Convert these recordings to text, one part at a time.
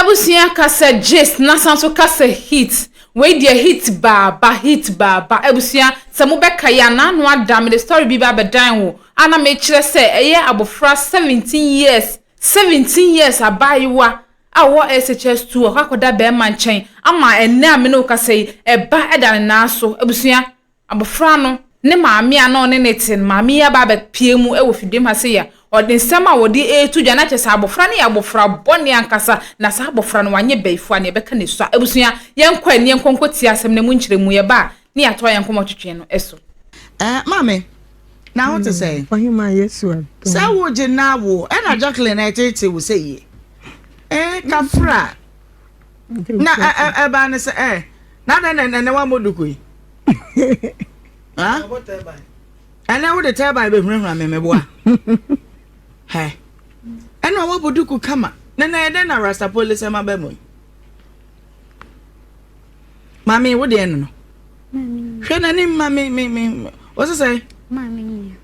Abusua kasa gist na san so kasa hit. Wei deɛ hit baaba, hit baaba. Abusua, sɛ mobɛkae a, n'ano ada mede story bi ba abɛdan wo a na mekyerɛ sɛ ɛyɛ abofra 17 years, 17 years abaayewa a ɔwɔ SHS 2 ɔkɔ akɔda bɛrima nkyɛn ama ɛnnɛ a me ne wo kasa yi ɛba ɛda ne nan so. Abusua, abofra no ne maame a na ɔne ne te no, maame yi aba abɛpue mu wɔ fidiem ha sei a ɔde nsɛm a wɔde reto dwa na kyerɛ sɛ abofra no yɛ abofra bɔne ankasa na saa abofra no wanyɛ bayifoɔ a nea ɛbɛka ne sua. Abusua, yɛnkɔ ani yɛnkɔ nkɔtie asɛm no mu nkyerɛmu, yɛba a ne yɛatoa yɛn nkɔmmɔ twetwe no so. Eh, maame, na wo te sɛn? Ɔhema Yesu adom. Sɛ wo gye na wo, ɛna Jacqueline ɛtete wo sɛ yie. Eh, kafra. Na ɛbaa ne sɛ, eh, na dɛn na ɛnɛ wammɔ duku yi? Ɛnɛ wode tɛban bɛhunahuna me meboa. Hɛ, ɛna wabɔ duku kama. Na na ɛdɛn na Rastapoli sɛ ma bɛ mu yi? Maame, wo deɛ no no. Hwɛ n'anim ma me me me wɔsɛ sɛ.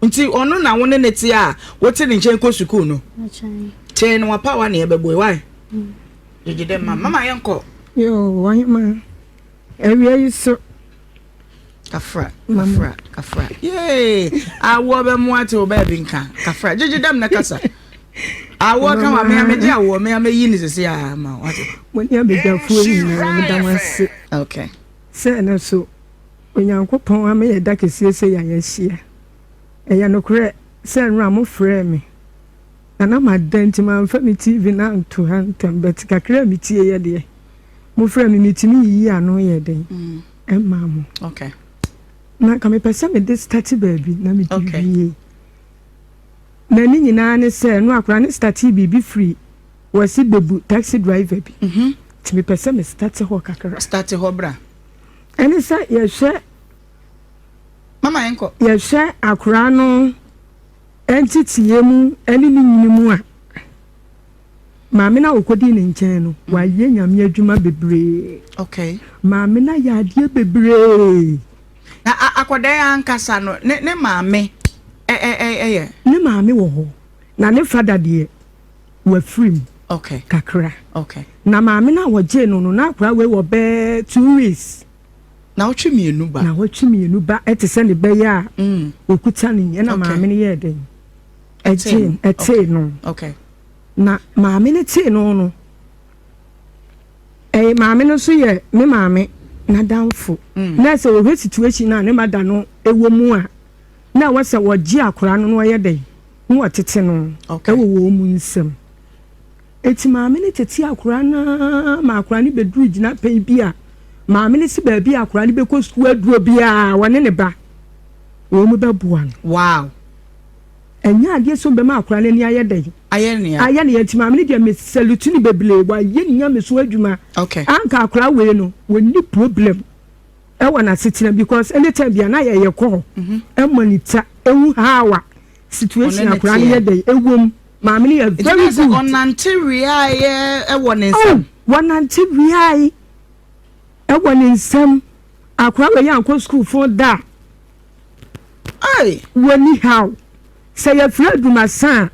Nti ɔno na wo ne ne te a wote ne nkyɛn kɔ sukuu no. Kyɛn no wapawa ne ɛbɛbɔ yi wae. Gyegye dɛ ma mama yɛnkɔ. Yoo, wahema. Awia yi so. Kafra, kafra, kafra. Yee! Awoɔ bɛ mo ate wo baabi nka. Kafra, gyegye dɛm na kasa. Awoɔ ka wa me amegye awoɔ me ameyi ne sese a ma wate. Mo ne abadwafoɔ nyinaa meda mo ase. Okay. Sɛ ɛno so Onyankopɔn ama yɛ da kɛseɛ sei a yɛahyia. Ɛyɛ nokorɛ sɛ nnora mo frɛɛ me na na mada nti mamfa me TV no anto ha ntɛm but kakra a metieeɛ deɛ Mofrɛ me metumi yiyi ano yɛ den ɛma mo. Okay. Na nka mepɛ sɛ mede starte baabi na mede okay. wie. Na ne nyinaa ne sɛ no akora ne starte biribi firi wɔsi bebu taxi driver bi. Mm -hmm. Nti mepɛ sɛ me starte hɔ kakra. Starte hɔ bra. Ɛne sɛ yɛhwɛ. Mama yɛnkɔ. Yɛhwɛ akora no nteteɛ mu ɛne ne nyini mu a. Maame no a ɔkɔdii ne nkyɛn no, wayɛ Nyame adwuma bebree. Okay. Maame no ayɛ adeɛ bebree. Na akwadaa yi ankasa no, ne ne maame ɛyɛ? Ne maame wɔ hɔ, na ne fada deɛ, wafiri mu. Okay. Kakra. Okay. Na maame no a wɔgyee no no, na akwadaa wei wɔ bɛɛ 2 weeks. Nawɔtwe mmienu ba. Nawɔtwe mmienu ba, ɛte sɛ ne bɛyɛ a ɔkuta no yi, ɛna maame no yɛɛ dɛn? Ɛgyee, ɛtee no. Okay. Na maame no tee no no, ɛyɛ maame no nso yɛ me maame n'adamfo. Na sɛ wɔhwɛ situation a ne ma da no ɛwɔ mu a, na ɛwɔ sɛ wɔgye akwaraa no na wɔyɛ dɛn na wɔtete no ɛwɔ wɔn mu nsam. Eti maame no tete akwaraa no ara ma akwaraa no bɛduru gyinapɛn bi a maame no si baabi a akwaraa no bɛkɔ sukuu aduro biara wɔne ne ba wɔn mu bɛboa no. Wow. Ɛnyɛ adeɛ sɛ ɔbɛma akwaraa no ani ayɛ dɛn. Ayɛ nea. Ayɛ nea nti maame no deɛ me salute no bebree wayɛ ne nyamesom adwuma. Okay. Anka akwaraa wei no wɔnni problem ɛwɔ n'asetena because anytime bia na yɛyɛ kɔ hɔ ɛma ne ta ehu how a situation akwaraa no yɛ dɛn ɛwom maame no yɛ very good. Nti ɔnante wiaeɛ ɛwɔ ne nsam. Oh, wɔnante wiae ɛwɔ ne nsam akwaraa wei ankɔ school fo da. Ai. Wɔni how sɛ yɛfrɛ adwumasa a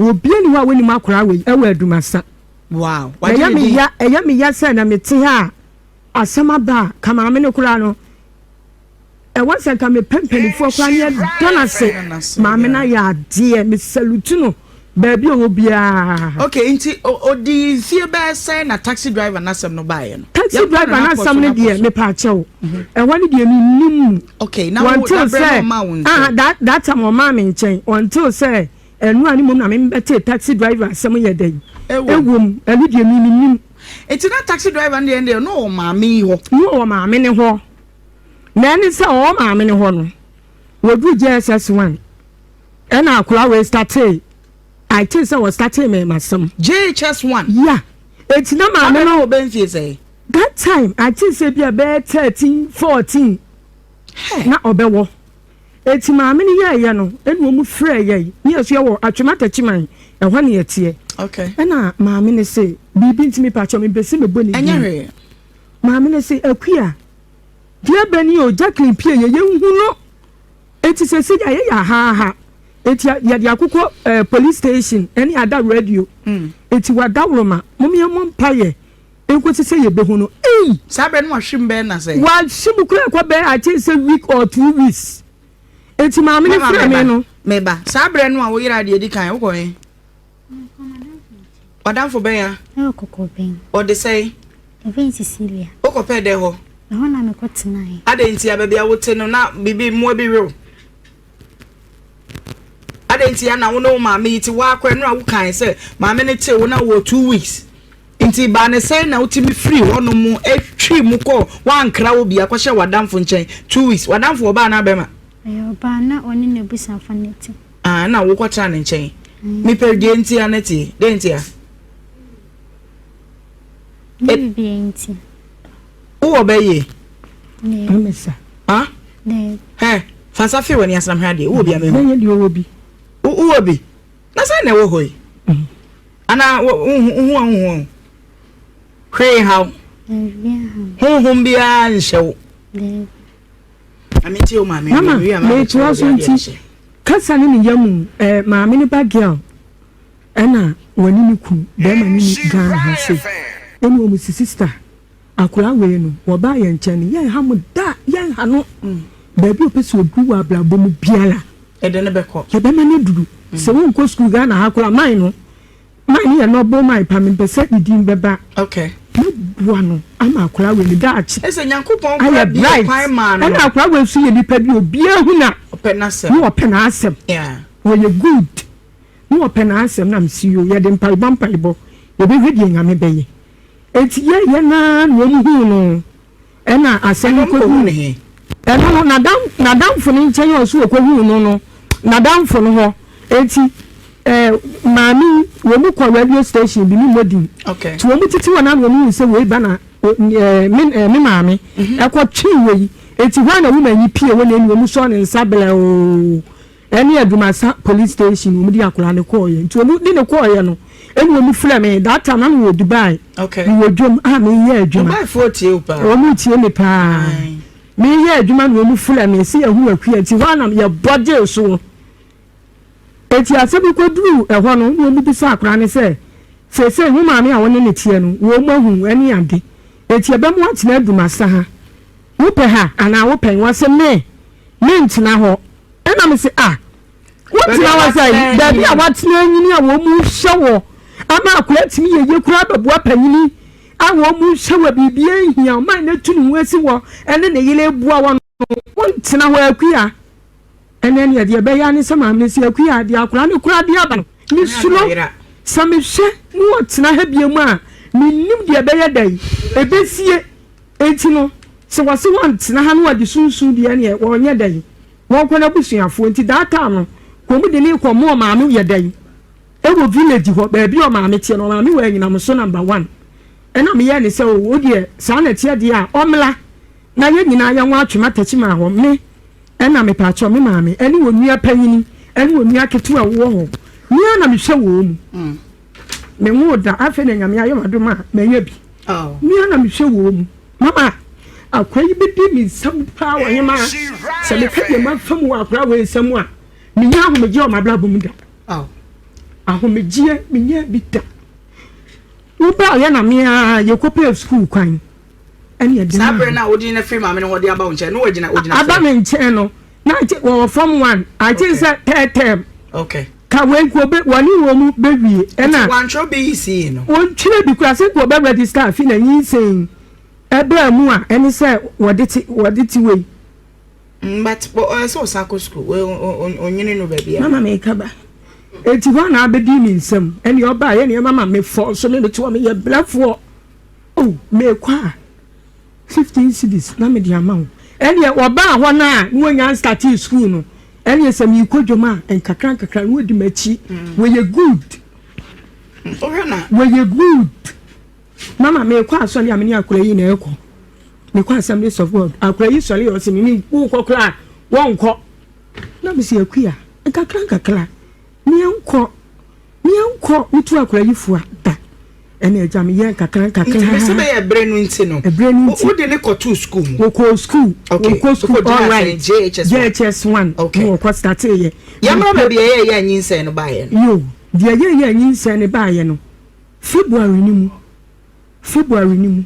obi ani hɔ a wɔnim akwaraa wei ɛwɔ adwumasa. Wow. Ɛyɛ me ya, ɛyɛ me ya sɛ na mete ha a asɛm aba a ka maame no koraa no ɛwɔ sɛ nka mepɛ mpanimfoɔ koraa ne ɛda no ase. Maame no ayɛ adeɛ, me salute no baabi a ɔwɔ biara. Okay, nti odi mfie bɛyɛ sɛn na taxi driver n'asɛm no baeɛ no? Taxi driver n'asɛm no deɛ mepa akyɛw. Ɛhɔ no deɛ mennim mu. Okay, na wo Until dabrɛ sɛ no ɔmaa wo ah, nkyɛn? that time ɔmaa me nkyɛn until sɛ ɛno a ne mmom na membɛtee taxi driver asɛm yɛ dɛn Ɛwom. ɛwom ɛno deɛ me mennim. Nti na taxi driver no deɛ deɛ no wɔ maame yi hɔ? No wɔ maame ne hɔ. Na ɛne sɛ ɔwɔ maame ne hɔ no wɔduru JSS 1 ɛna akwaraa wei startee, I think sɛ wɔ startee me masɛm. JHS 1? Yeah. Eti na maame no no wɔ bɛn fie sɛ? That time I think sɛ bi a bɛyɛ 13 14 na ɔbɛwɔ. Eti maame no yɛɛyɛ no ɛna wɔn frɛ yɛ ne yɛ so yɛwɔ Atwema Takyiman ɛhɔ ne yɛteɛ. Okay. Ɛna maame no se biribi nti mepa kyɛw mepɛ sɛ mebɔ ne Ɛnyɛ din. hwee. Maame no se Akua deɛ bɛ ni o Jacqueline pie yɛ yɛnhu no. Eti sɛ sɛ yɛ yɛ ahaaha. Eti yɛde akokɔ police station ɛne ada radio. Eti wadaworoma. Mom yɛmmɔ mpaeɛ nkosi sɛ yɛbɛhu no. Ei! Saa berɛ no wahwe mu bɛyɛ nna sɛn? Wahwe mu koraa kɔ bɛyɛ I think sɛ week or 2 weeks. Enti maame no Mama frɛ me meba, no. meba. Saa berɛ no a woyeraa deɛ ɛdi kan, wokɔ he? W'adamfo bɛn a? Ɛwɔ Kɔkɔbɛn. Ɔde sɛn? Yɛfrɛ no Cecilia. Wokɔpɛɛ dɛn hɔ? Ɛhɔ na mekɔtenaeɛ. Adɛn ntia? Baabi a wote no na biribi mmoa bi we wo? Adɛn ntia na wo ne wo maame yi te hɔ ara koraa nnora wokae sɛ maame no tee wo na wowɔ 2 weeks nti baa ne sɛn na wotumi firi hɔnom twii mu kɔɔ woankra wo bia kɔhyɛ w'adamfo nkyɛn 2 weeks w'adamfo ɔbaa anaa bɛrima? Ɔyɛ ɔbaa na ɔne n'abusuafo no te. Ah, na wokɔtena ne nkyɛn. Mepɛ deɛ ntia no tie. Dɛn ntia? Ne biribiara nti. Wowɔ bɛ yie? Amesa. Ah? Hɛ, fa nsa fe w'ani ase na mehwɛ adeɛ. Wowɔ bi a mehu. Bɛyɛ deɛ ɔwɔ bi. Wowɔ bi? Na sɛn na ɛwɔ hɔ yi? Anaa wohu a wohu o? Hwee nha wo. Honhom biara nhyɛ wo. Mama, metoa so nti, kasa ne ne yam eh, maame ne ba girl ɛna wɔne ne kunu bɛrima ne ni Ghana ha sei ɛne wɔn si sister akwadaa wei no wɔbaa yɛn nkyɛn no yɛn ha mo da yɛn ha no baabi ɔpɛ sɛ ɔduru wɔ abrabɔ mu biara yɛde no bɛkɔ yɛbɛma no aduru sɛ wonkɔ sukuu Ghana ha koraa man no man no yɛ nɔbo man pa mempɛ sɛ ne din bɛba okay mɛboa no ama akwadaa wei ne daakye ɛsɛ Nyankopɔn ayɛ koraa bie bright kwan maa no ɛna akwadaa wei nso yɛ nipa bi obiara hu na ɔpɛ n'asɛm ne ɔpɛ n'asɛm yeah wɔyɛ good ne ɔpɛ n'asɛm na mesi yo yɛde mpaebɔ mpaebɔ yɛbɛhwɛ deɛ Nyame bɛyɛ eti yɛyɛ naa na wɔn hu no ɛna asɛm ɛno kɔdu nkɔhu ne he ɛno no nadam nadamfo no nkyɛn a ɔso ɔkɔhu no no nadamfo no hɔ eti maame yi wɔn mu kɔ radio station bi ne mmɔdin okay nti wɔn mu tete hɔ na wɔn hu sɛ wei ba na me maame ɛkɔ twi wei eti hɔ a na woman yi pie wɔ n'ani wɔn sɔ ne nsa blɛoo ɛne Adumasa police station wɔn de akwadaa no kɔɔyɛ nti wɔn de ne kɔɔyɛ no ɛne wɔn frɛ me. That time na me wɔ Dubai. Me wɔ dwom a meyɛ adwuma. Dubaifoɔ tie wo paa. Wɔn tie me paa. Meyɛ adwuma na wɔn frɛ me sɛ yɛhu Akua nti hɔ a na yɛbɔ gyee so. Eti asɛm bi kɔduru ɛhɔ no na wɔn bisa akwadaa no sɛ seesei wo maame a wɔne ne teɛ no wɔn ahu ɛne ade eti ɛbɛmo atena Adumasa ha, wopɛ ha anaa wopɛ? Wɔse me mentena hɔ. Ɛna me se ah, wotena hɔ sɛ baabi a watena anyini a wɔn mu hyɛ wɔ ama akwadaa tumi yɛ yie koraa bɛboa panyini a wɔn mu hyɛ wɔ biribi ahia ɔman no atu ne ho asi wɔ ɛne ne yere boa wɔ no wontena hɔ Akua. Ɛnɛ neɛ deɛ ɛbɛyɛ ne sɛ maame no sɛ Akua deɛ akwadaa no koraa de aba no mesuro sɛ mehwɛ ne ɔtena ha bio mu a mennim deɛ ɛbɛyɛ dɛn ɛbɛsie. Enti no sɛ wɔse wɔntena ha na wɔde sunsun deɛ neɛ wɔnyɛ dɛn wɔnkɔ n'abusuafoɔ. Nti that time no kɔm de ne kɔ mo ɔmaame yɛ dɛn ɛwɔ village hɔ baabi a ɔmaame teɛ no ɔmaame wɔ Anyinam so number one. Ɛna meyɛɛ ne sɛ o wo deɛ saa na ɛteɛ deɛ a ɔmmla na yɛn nyinaa yɛnwɔ atwem atakyima hɔ. Me ɛna mepaakyɛw me maame ɛne onua panyini ɛne onua ketewa a wɔwɔ hɔ me ara na mehwɛ wɔn mu. Menwoo da afei na Nyame ayɛ m'adom a manya bi. Me ara na mehwɛ wɔn mu. Mama akora yi bɛdi me nsam paa wɔ hemaa sɛ meka deɛ mafa mu wɔ akora wei nsam a menya ahomegyeɛ wɔ m'abrabɔ mu da. Ahomegyeɛ menya bi da. Wobaeɛ na me ara yɛkɔpɛɛ sukuu kwan ɛne ɛde Saa berɛ no a wode no firi maame no hɔ de aba wo nkyɛn no wagyina ogyina aba me nkyɛn no na agye wɔwɔ form one agye sɛ third term. Okay. Ka wei nko be wɔne wɔn mu bɛwie ɛna. Nti wantwerɛ BECE no? Wɔntwerɛ bi koraa sɛ nka wɔbɛ register afi na nyinsɛn ɛbaa mu a ɛne sɛ wɔde te wɔde te wei. But ɔyɛ sɛ ɔsan kɔ sukuu onyini no baabi a. Mama meka ba. Eti hɔ na abɛdi me nsam ɛne ɔbaa yɛ nneɛma ma mefɔ so me mete hɔ meyɛ brɛfoɔ. Oh mekɔ a 15 cedis na mede ama wo. Ɛneɛ wɔbaa hɔ no a na wɔnya nstartee school no ɛneɛ sɛ meekɔ dwom a nkakra nkakra na wɔdi m'akyi. Wɔyɛ good. Wɔyɛ good. Mama meekɔ asɔre a me ne akora yi na ɛkɔ. Mekɔ Assemblies of God. Akora yi sɔre yɛ ɔse me ne wokɔ koraa wɔnkɔ. Na mese Akua nkakra nkakra meɛnkɔ. Meɛnkɔ wotu akora yi fua da. Ɛna agya meyɛ nkakra nkakra. Nti mese bɛyɛ ɛberɛ no nti no. Ɛberɛ no nti. Wode ne kɔtoo sukuu mu. Wɔkɔɔ sukuu. Okay. Wɔkɔ sukuu all right. JHS 1. JHS 1. Okay. Na wɔkɔ startee yɛ. Yɛmmra baabi a ɛyɛ yɛ anyinsɛn no baeɛ no. Yo, deɛ ɛyɛ yɛ anyinsɛn no baeɛ no. February no mu, February no mu,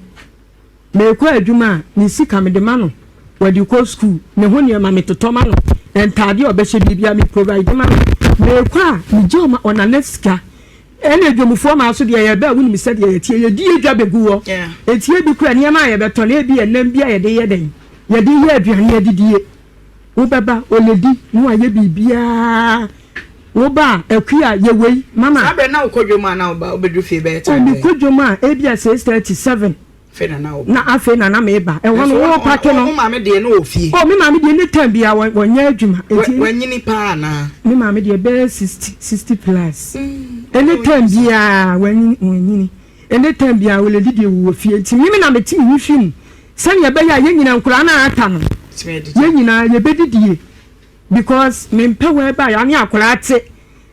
merekɔ adwuma a, ne sika mede ma no, wɔde kɔ sukuu, ne ho nneɛma metotɔ ma no, ntaadeɛ a ɔbɛhyɛ biribiara me provide ma no. Merekɔ a, megye ɔma ɔnana sika. Ɛna adwamfoɔ maa so deɛ yɛba a wonim sɛdeɛ yɛteɛ, yɛdi yɛ dwa bɛgu hɔ. Enti ebi koraa nneɛma a yɛbɛtɔ no, ebi yɛ nam bi a yɛde yɛ dɛn, yɛde yɛ aduane adidie. Wobɛba, ɔledi na wayɛ biribiara. Woba a, Akua, yɛ wei, mama. Saa berɛ no na wokɔ dwom a na woba, wobɛduru fie bɛyɛ time Oh, bɛn? mekɔ dwom a, ebia 6:30, 7. Afei na na woba. Na afei na na meba. Ɛhɔ no, Nanso wo, wopake no. wo maame deɛ na ɔwɔ fie? Oh, me maame deɛ ne time biara wɔ, wɔnyɛ adwuma. Enti. Wanyini paa anaa? Me maame deɛ bɛyɛ 60, 60 plus. Any time biara, wanyini, wanyini. Any time biara, ɔledi deɛ wɔ fie. Nti me na mete me ho fi mu. Sɛnea ɛbɛyɛ a yɛn nyinaa, nkwadaa no a aka no, yɛn nyinaa yɛbɛdidie because mempɛ whereby a ne akwadaa te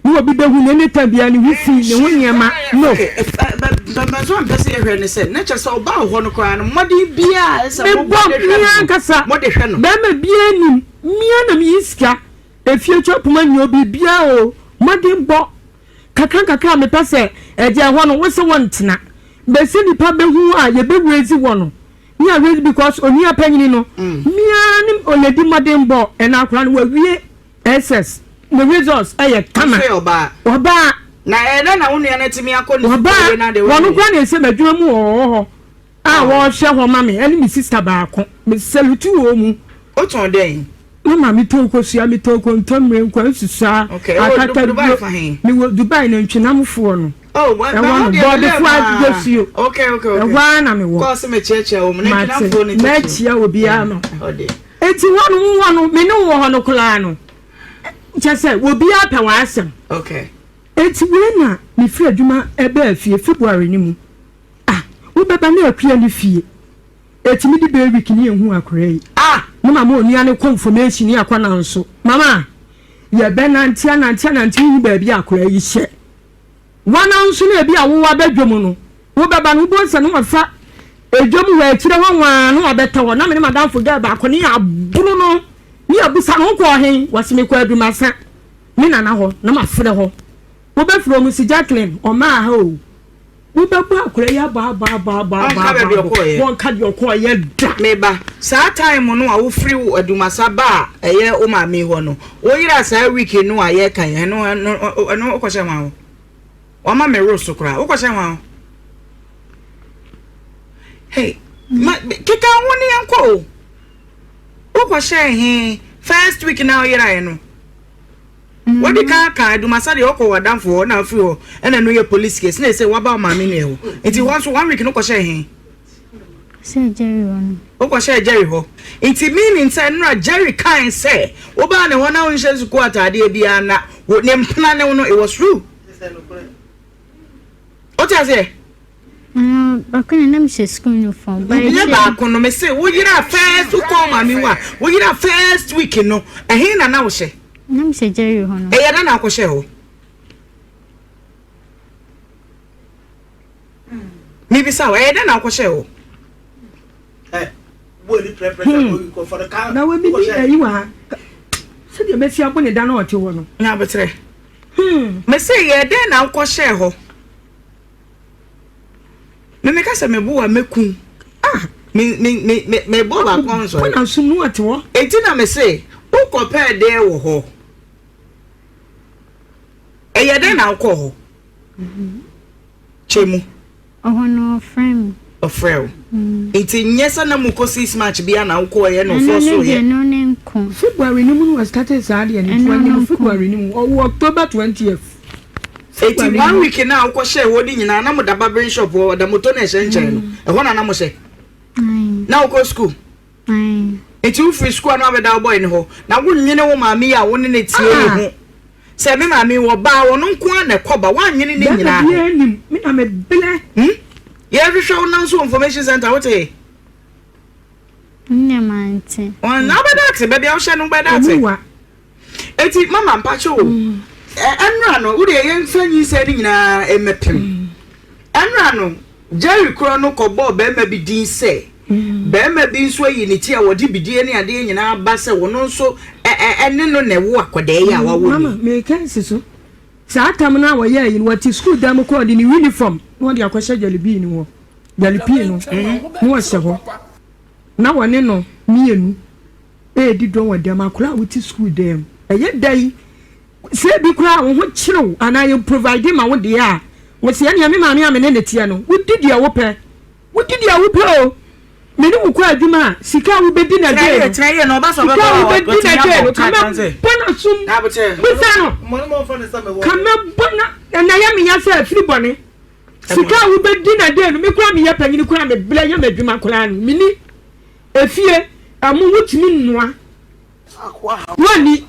ne obi bɛhu no anytime biara ne ho fi, ne ho nneɛma, no. Okay, mpɛmpɛnso a mpɛ sɛ yɛhwɛ ne sɛ, na kyerɛ sɛ ɔbaa hɔ no koraa no, mmɔden biara a ɛsɛ sɛ mobɔ de hwɛ no, mode hwɛ no. Bɛrima biara nim, mea na meyi sika, efie twa poma nyɛ obi biara o, mmɔden bɔ. Kakra nkakra a mepɛ sɛ ɛgya ɛhɔ no wose wontena bɛsi nipa bɛhu a yɛbɛ raise wɔ no ne a raise because onua panyini no mea ne oledi mmɔden bɔ ɛna akora no wawie SS ne results ɛyɛ kama ɔbaa na ɛdɛ na wo nua no atumi akɔ ne ɔbaa wɔn kora na ɛsɛ m'adwuma mu wɔ hɔ a wɔhwɛ hɔ ma me ɛne me sister baako me salute wɔ mu. Wotɔn dɛn? Mama metɔn kosua, metɔn kontommire, nkwan nsusuaa, Okay, ɛwɔ akataduro. Dubai fa he? Mewɔ Dubai nantwinamfoɔ no. Oh, wa- Ɛhɔ ba no, hɔ deɛ bɔɔdefoɔ mebɛɛ paa. adwosuo. Okay. Ɛhɔ ara na mewɔ. Kɔɔ sɛ mekyerɛkyerɛ wɔ mu, Mate, nantwinamfoɔ no titiriw. mɛkyia obiara no. Ɛhɔ deɛ. Enti hɔ no, wowɔ no, me ne wo wɔ hɔ no koraa no, kyerɛ sɛ obiara pɛ w'asɛm. Okay. Enti wei na mefiri adwuma baa fie February no mu. Ah, wobɛba na akua ne fie. Ɛtumi di bɛyɛ week ne yɛnhu akwadaa yi. Ah! Ne mama onua no kɔ information ne akɔ nanso. Mama, yɛbɛnante anante anante wohu baabi a akwadaa yi hyɛ. Wana nso na ebi a wowɔ aba dwom no, wobɛba no wobɛhu sɛ ne wafa edwom hɔ akyire hɔ nwaa na wabɛtɔ hɔ. Na me ne madamfo girl baako ne yɛaboro no ne yɛabusa no wokɔɔ he? Wɔse mekɔ Adumasa me nana hɔ na mafrɛ hɔ. Wobɛfrɛ wɔn si Jacqueline ɔmaa ha o. Wobɛbɔ akwadaa yi abɔ abɔ abɔ abɔ abɔ Ɔnka baabi abɔ ɔkɔɔeɛ. wɔnka deɛ ɔkɔɔeɛ da. Me ba, saa time no a wofiri wo Adumasa baa ɛyɛ wo maame yi hɔ no, woyeraa saa week no a yɛreka yi, ɛno ɛno ɛno wokɔhyɛ hwan hɔ? Wama me woro so koraa. Wokɔhyɛ hwan hɔ? Hey, ma keka ho ne yɛnkɔ o. Wokɔhyɛɛ he first week na woyeraeɛ no? Wadi kan aka Adumasa deɛ ɔkɔ w'adamfo hɔ na afiri hɔ ɛna ɛno yɛ police case na ɛsɛ waba wo maame nua hɔ nti hɔ nso one week no kɔhyɛɛ he? Kɔhyɛɛ Jerry hɔ no. Wokɔhyɛɛ Jerry hɔ nti meaning sɛ nnora Jerry kae sɛ wobaa ne hɔ na wonhyɛ sukuu ataadeɛ biara na wo ne mpena ne wo no it was true. Wote aseɛ? Baako na na mehyɛ school uniform. Nyɛ baako no mese wo yera first wokɔ maame hɔ a wo yera first week no ɛhe na na wohyɛ? Na mehyɛ Jerry hɔ no. Ɛyɛ dɛ na akɔhyɛ hɔ. Mebisa wo ɛyɛ dɛ na akɔhyɛ hɔ. Na wɔbi di ayi wɔ ha sɛdeɛ bɛsi abo ne da na ɔte hɔ no. Nya aboterɛ. Mese yɛ dɛn na wokɔhyɛɛ hɔ? Me meka sɛ mebo a mɛku. Ah! Me me me me mebɔ baako nsɔre. Wɔn asom no ɔte hɔ. Enti na mese wokɔpɛɛ dɛn wɔ hɔ? Ɛyɛ dɛn na wokɔɔ hɔ? Kyɛ mu. Ɔhɔ no ɔfrɛ me. Ɔfrɛ wo. Nti nyɛ sɛ na mokɔ six march bia na wokɔɔyɛ na ɔfɔ Ɛno so ne yɛ. deɛ no ne nko. February no mu na wɔstartee saa adeɛ no nti Ɛno no wɔnyem nko. February no mu ɔwɔ October 20th. Eti February one no. week no a wokɔhyɛɛ hɔ no nyinaa na moda barbering shop hɔ ɔda moto na ɛhyɛ nkyɛn no ɛhɔ na na mohyɛ? Ae. Na wokɔ school? Ae. Nti wofiri sukuu a na wabɛda wo boy no hɔ na wonnwene wo maame yi a wo ne no tie yi Ah! ho sɛ me maame yi wɔbaa ɔno nko ara na ɛkɔ ba woannwene ne Bɛrima nyinaa ho. biara nim me na mebrɛ. Hmm? Yɛhwehwɛ wo nan so wɔ information center wote? Nne mante. Wɔn na wobɛda ate baabi a wohyɛ no wobɛda ate. Emu wa. Eti mama mpakyɛ o. Ɛnora no wodeɛ yɛmfa nyinsɛn no nyinaa mmɛpem. Ɛnora no Jerry korɔ no kɔbɔɔ barima bi din sɛ barima bi nso ayi ne ti a wɔde bidie ne adeɛ nyinaa ba sɛ wɔno nso ɛne no na ɛwo akwadaa yi a wawo Mama ni. meka nsi so. Saa tam no a wɔyɛɛ yi no, wɔte sukuu dan mu kɔ ɔde ne uniform na wɔde akɔhyɛ Jollibee no hɔ, Jollipee no, na wɔhyɛ hɔ. Na wɔne no mmienu redi dɔn wɔ dɛm akwadaa a wote sukuu dan mu. Ɛyɛ da yi, sɛ ebi koraa wo ho kyere wo anaa yɛ provide ma wo deɛ a, wɔsi ɛnea me maame a me ne ne teɛ no, wodi deɛ wopɛ. Wodi deɛ wopɛ o. Me ne wo kɔ adwuma a, sika a wobɛdi na dee no, sika a wobɛdi na dee no, ka mɛbɔ n'asom. Bisa no, ka mɛbɔ na, ɛna yɛ meya sɛ afiri bɔne. Sika a wobɛdi na dee no, me koraa meyɛ panyini koraa mebrɛ yɛ m'adwuma koraa no, meni efie, ɛmo wotumi nnoa. Wonni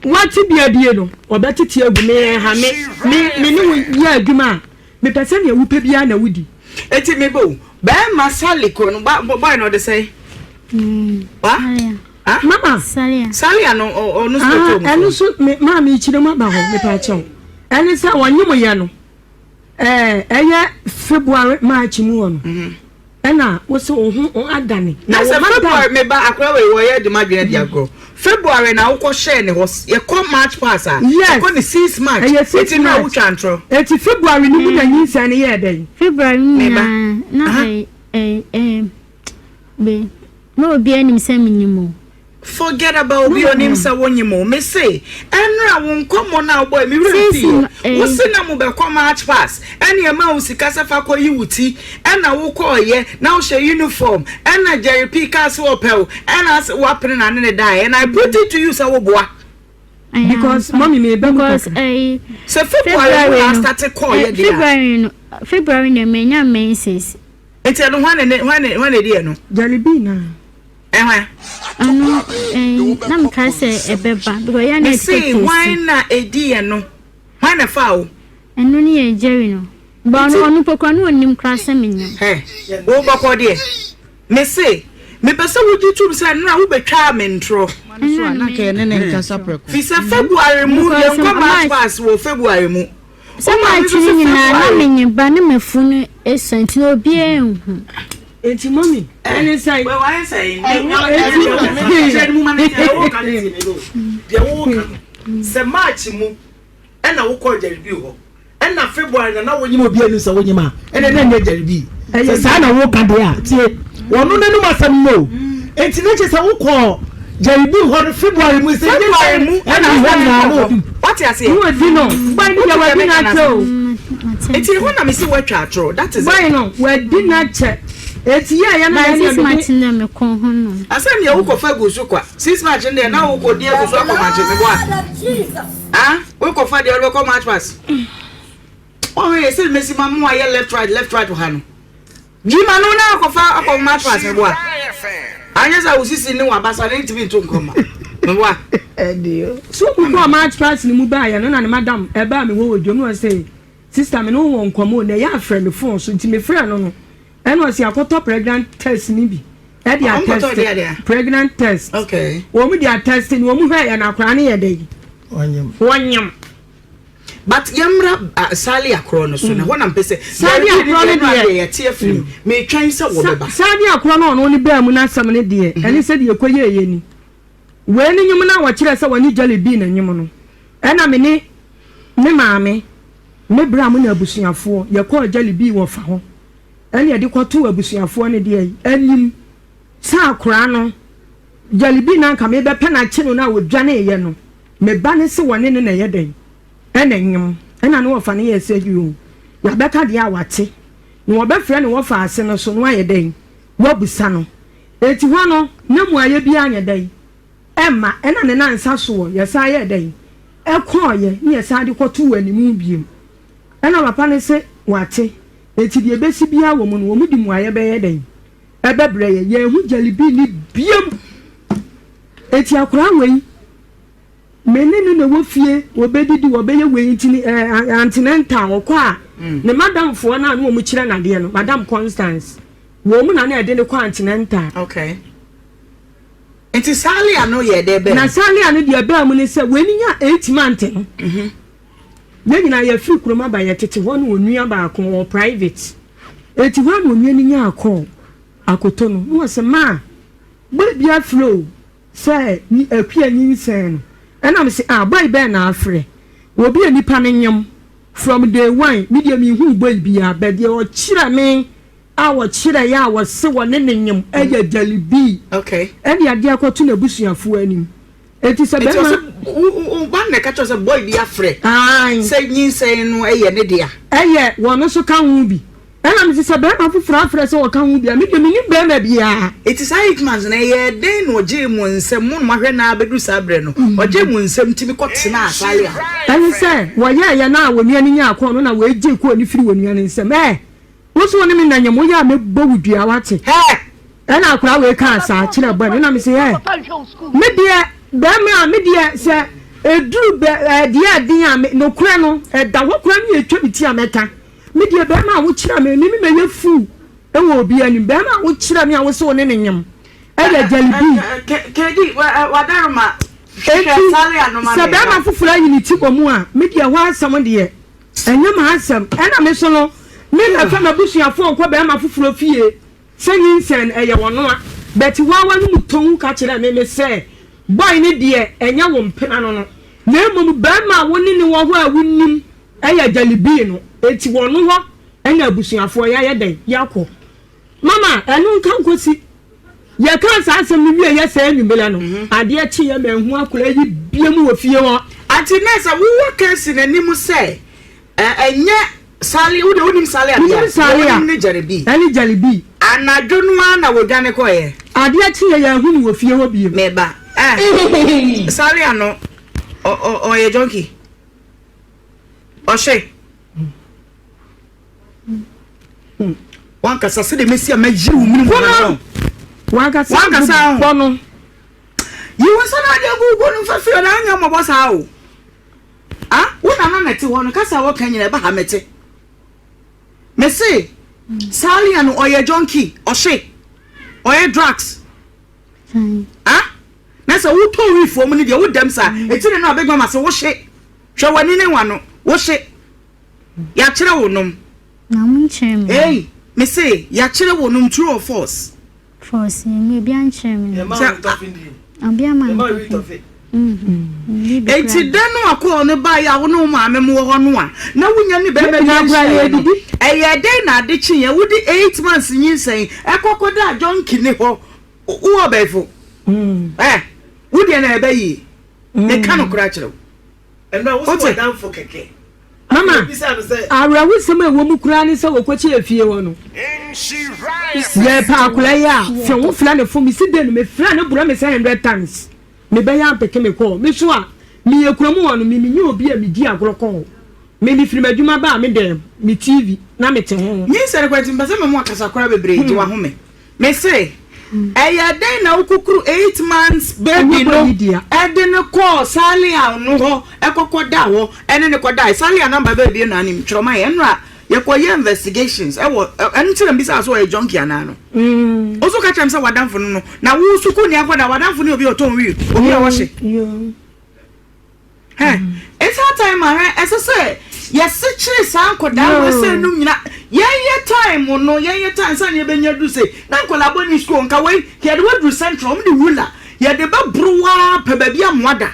wate bia die no ɔbɛtete agu me ɛha me me me ne wo yɛ adwuma a mepɛ sɛ nea wopɛ biara na wodi. Eti me bo bɛɛma Sally kɔ no ba boy no ɔde sɛn? Wa? Ah? Mama. Salia. Salia no ɔno so bɛtɔ mu. Ɛno so me maa me kyerɛ mu aba hɔ mepa kyɛw. Ɛne sɛ wɔnye mo yɛ no ɛɛ ɛyɛ February March mu hɔ no. Mm-hmm. Ɛna wo se wo ho adane. Na sɛ February me ba akora wei wɔyɛ de m'adwene adi agorɔ. February na wokɔ hyɛɛ ne hɔ yɛkɔ March pass a. Yes. Yɛkɔ ne 6 March. Ɛyɛ 6 Eti March. na wotwa ntorɔ. Eti February no mu na nyinsɛn no yɛɛ dɛn? February mu Me ba. nyinaa na ɛɛ ɛɛ be na obiara nim sɛ menyim o. Forget about obi onim sɛ wonyim o. Me se ɛnora wo nkɔmmɔ no a wobɔe me werɛ Since mfii ɛ. Wo eh. se na mobɛkɔ march pass ɛne ɛma wo sika sɛ fa kɔ yi wo ti ɛna wo kɔɔyɛ na wohyɛ uniform ɛna Jerry P kaa sɛ ɔpɛ wo ɛna ase woapene na ne ne daeɛ and I put it to you sɛ woboa. Ɛyɛ Because ampa. mommy me ba mu Because kakra. ɛyi Sɛ February mu February na no astate kɔɔyɛ eh, deɛ a. February no February na menya menses. Nti ɛno hwan ne hwan ne hwan na ɛdi ɛno? Jerry B na. Ɛhwan? Ɛno ɛn na meka sɛ ɛbɛba because yɛn na Mese ɛtete hwan na ɛdi yɛn no? Hwan na ɛfaa wo? Ɛno ne yɛ Jerry no. Ba ɔno ɔno mpo koraa no ɔnnim koraa sɛ menyam. Hɛ, wo bɔkɔ deɛ. Mese mepɛ sɛ wogye tom sɛ nnora wobɛtwaa me ntorɔ. Ɛno na meyɛ. Fi sɛ February mu yɛnkɔ March pass wɔ February mu. Sɛ March no nyinaa na menye ba ne m'afunu sua nti na obiara nhu. Enti mummy ɛne sɛn? Deɛ woka no sɛ March mu ɛna wokɔɔ Jeribi hɔ ɛna February na na wonyim obi anim sɛ wonyim a ɛna na ɛnyɛ Jeribi sɛ saa na woka deɛ a tie wɔno n'anum asɛm no enti na kyerɛ sɛ wokɔɔ Jeribi hɔ no February mu sɛ February mu ɛna hɔ nyinaa na ɔdi Wate aseɛ? Ne wadi no boy no deɛ wadi no akyɛ o. Nti ɛhɔ na mese woatwa atorɔ that is it. Boy no wadi no akyɛ eti yɛ yɛ no na Six ɛne months na me kɔn ho no. Asɛ neɛ wokɔ fa gu so kwa six march no deɛ na wokɔ di agu so akɔ march meboa ah wokɔ fa deɛ wode bɛkɔ march pass ɔhwɛ yɛ sɛ mesi ma mo ayɛ left right left right wɔ ha no Gyima no na akɔfa akɔ mattress meboa anyɛ sɛ wo sisi ne wabasa ne ntumi nto nkɔma meboa. So obi kɔɔ march pass no mu baeɛ no na ne madam ɛbaa me hɔ wɔ dwom na ɔse sister me ne wo wɔ nkɔmmɔ o na ɛyɛ afrɛ me phone so nti mefrɛ no no ɛna ɔse akɔtɔ pregnant test no bi ɛde atest pregnant test wɔn de atest no wɔn hwɛ yɛ na akwaraa no yɛ dɛ wɔnyam. But yɛmmra Sally akorɔ no so na hɔ na mpɛ sɛ Sally akorɔ no deɛ yɛte afiri mu metwɛn sɛ wɔbɛba. Sally akorɔ no ɔno ne baa mu n'asɛm no deɛ ɛne sɛ deɛ ɛkɔ yɛɛyɛ ni wei ne nwom no a wɔkyerɛ sɛ wɔne Jelly Bean na nwom no ɛna me ne me maame me bra mo na abusuafoɔ yɛkɔɔ Jelly Bean wɔ fa hɔ ɛne yɛde kɔtoo abusuafoɔ no deɛ anim sɛ akoraa no Jelly Bean na anka mebɛpɛ no akye no no a wɔdwaneeɛ no. Me ba no se wɔne no na ɛyɛ dɛn ɛna nyem ɛna ne wɔfa no yɛɛ sɛ yoo yɛabɛka deɛ a wate na wɔbɛfrɛ ne wɔfa ase no so na wayɛ dɛn wabusa no enti hɔ no na muayɛ biara nyɛ dɛn ɛmma ɛna ne nansa soɔ yɛsan yɛɛ dɛn ɛkɔɔyɛ ne yɛsan de kɔtoo animu biom ɛna papa no se wate enti deɛ ɛbɛsi biara wɔ mu no wɔn de muayɛ bɛyɛ dɛn ɛbɛbrɛ yɛ yɛnhu gyalibi ne biom. Enti akwadaa wei, me ne no na ɛwɔ fie, wɔbɛdidi, wɔbɛyɛ wei nti ne ɛɛ antenatal ɔkɔ a, mm. ne madamfoɔ no a na wɔn kyerɛ n'adeɛ no, madam Constance, wɔn mu na na ɛde ne kɔ antenatal. Okay. Nti Salia no yɛ dɛ bɛn? Na Salia no deɛ bɛn mu ne sɛ wei nya eight month no. Mhm. Yɛn nyinaa yɛfiri kurom aba yɛtete hɔ ne onua baako wɔ private. Eti hɔ a na onua no nya akɔ akoto no na wɔsɛ maa Boy bi afrɛ o sɛ Akua nyinsɛn no ɛna me se ah boy bɛn na afrɛ obi a nipa no nyem. From day one me deɛ menhuu boy biaa but deɛ ɔkyerɛ me a ɔkyerɛeɛ a ɔse wɔne no nyem ɛyɛ Jelly B ɛne adeɛ akɔto n'abusuafoɔ anim enti sɛ Nti bɛrima ɔse wo ba no na ɛka kyerɛ wo sɛ boy bi afrɛ Ae. sɛ nyinsɛn no ɛyɛ ne dea? Ɛyɛ wɔn nso ka ho bi. Ɛna mese sɛ bɛrima foforɔ afrɛ sɛ ɔka ho bi a, me deɛ mennim bɛrima biara. Enti saa Hickmans no, ɛyɛɛ dɛn na ɔgyee mo nsam? Mo na moahwɛ no ara bɛduru saa berɛ no, ɔgyee mo nsam tumi kɔtenaa Asalia hɔ? Ɛne sɛ, wɔyɛeɛ no a onua no nyaa kɔɔ no na wɔgyee kɔɔ no firii onua no nsam. Ɛ! Wo nso wo ne me nna nyam, woyɛ a mɛbɔ wo dua, woate? Hɛ! Ɛna akwadaa wei kaa saa kyerɛɛ bɔe no, ɛna mese, Ɛ! Me deɛ, bɛrima a, me deɛ, sɛ ɛduru bɛ, ɛ, deɛ ɛden a, me, nokorɛ no, ɛda hɔ koraa ne yɛtwa me ti a mɛka. Me deɛ bɛɛma a wo kyerɛ me me me mɛyɛ fool wɔ obi anim bɛɛma a wo kyerɛ me a wo se wo ne ne nyem ɛyɛ jelly bean. Kedi wadaroma hwehwɛ sale anoma sɛ bɛɛma foforɔ ayi ne ti wɔ mu a me deɛ hɔ asɛm deɛ ɛnyɛ m'asɛm ɛna me so no me mɛfa m'abusuafoɔ nkɔ bɛɛma foforɔ fie sɛ nyinsɛn ɛyɛ wɔnoa but waa w'anum tɔn ka kyerɛ me me sɛ boy ne deɛ ɛnyɛ wo mpena no no na mmom bɛɛma a wo ne ne wɔ hɔ a wo nim Ɛyɛ Galibii no, enti wɔn hɔ na abusuafoɔ yɛayɛ dɛn? Yɛakɔ. Mama, ɛno nka nkɔsi. Yɛkaa saa asɛm no wieeɛ saa anwummerɛ no, adeɛ kyeeɛ manhu akwadaa yi biam wɔ fie hɔ. Auntie Nurse, wowɔ Casey n'anim sɛ ɛnyɛ Sally, wo deɛ wonim Sally adeɛ a, Menim Sally a, wonim ne Jalebi. Ɛne Jalebi. Anadwo no ara na wɔdwane kɔeɛ. Adeɛ kyeeɛ yɛanhu no wɔ fie hɔ biom. Meba, eh, Sally ano, ɔyɛ junkie. Ɔhwɛ. Wankasa sɛdeɛ mɛsi a mɛyere wo mene mu no. Wankasa bɔ no. Yi wo nsa na adeɛ gu gu no mfa firi na anyɛ mmɔbɔ saa o. Ah, wo nana na ɛte hɔ no kasa a wɔka nyina ɛba ha mɛte. Mese, Salia no ɔyɛ junkie, ɔhwe, ɔyɛ drugs. Ah, na sɛ wotɔ wifoɔ mu no deɛ wodam saa, ɛti ne no a big mama sɛ wohye. Hwɛ w'ani ne w'ano, wo se, Yɛakyerɛ wo nom. Na ɔmo nkyerɛ me. Ei, me se, yɛakyerɛ wo nom, true or false? False, emi obiara nkyerɛ me nom. Sɛ, Obiara ma me tɔfe. Mm, Enti da no a kɔɔ no baeɛ a wo ne wo maame mo wɔ hɔ no a, na wonya ne bɛrima bi nhyiaeɛ no, ɛyɛɛ dɛn na ade kyeeɛ wode 8 months nyinsɛn ɛkɔ kɔdaa junkie ne hɔ, wowɔ ɔbɛɛfo? Ɛ, wo deɛ na ɛbɛ yie. Meka nokorɛ akyerɛ wo. Wote? Mama, awerɛhosɛm a ɛwɔ mu koraa ne sɛ wɔkɔkyɛɛ fie hɔ no, yɛrepɛ akwadaa yi a, fɛ wo frɛ ne fo, mesi dɛn no, mefrɛ no borɔ me sɛ 100 times, mebɛyɛ ampeke me kɔɔ. Me so a, meyɛ kurom hɔ no, me menyɛ obi a medi agorɔ kɔ hɔ. Me mefiri m'adwuma ba a, me dɛm, me TV, na mete ho. Nyinsɛn koraa nti mepɛ sɛ me mo akasa koraa bebree, gye w'ahome. Mese, ɛyɛ dɛn na wokukuru 8 months baby no de no kɔɔ Salia no hɔ kɔkɔdaa hɔ ne no kɔdae? Salia number bɛɛ bie na anim twerɛ ma yɛn. Ɛnora yɛkɔyɛ investigations ɛwɔ ɛno nti na mbisaa sɛ ɔyɛ junkie anaa no. Wo nso ka kyerɛ me sɛ w'adamfo no no na wo sukuuni akɔda w'adamfo ne obi a ɔtɔn wii obi a ɔhye. Hɛ, it's high time a hɛ, ɛsɛ sɛ yɛsekyere saa nkɔdaa wei sɛ nom nyina. Yɛnyɛ time no, yɛnyɛ time sɛ ne yɛbɛnya duru sei. Na nkɔdaa bɔ ni school, nka wei, yɛde waduru central, wɔn de ruler, yɛde bɛboro waa pɛ baabi amoa da.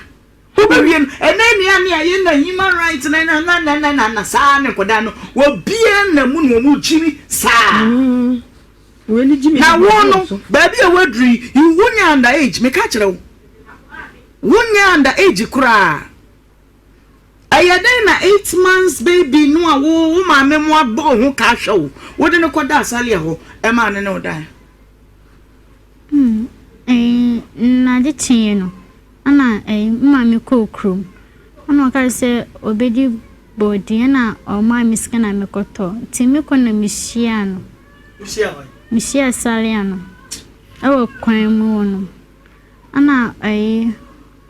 Wobɛwie no, ɛnɛ nua ne a yɛ na human rights na na na na na na na saa ne nkɔdaa no, wɔbia na mu na wɔn gyimi saa. Na wo no, baabi a waduru yi, wonyɛ under age, meka kyerɛ wo. Wonyɛ under age koraa. Ɛyɛ dɛn na 8 months baby no a wo wo maame mo abɔ wo ho ka ahwɛ wo, wode no kɔdaa Salia hɔ ɛmaa no ne wo dae? Hmm, ɛyi, na ade kyeeɛ no, ɛna ɛyi, me maame kɔɔ kurom. Ɛna ɔkaa sɛ ɔbɛdi bɔɔdeɛ, ɛna ɔmaa me sika na mekɔtɔ. Nti mekɔ na mehyiaa no. Wohyiaa hwan? Mehyiaa Salia no ɛwɔ kwan mu hɔ nom. Ɛna ɛyi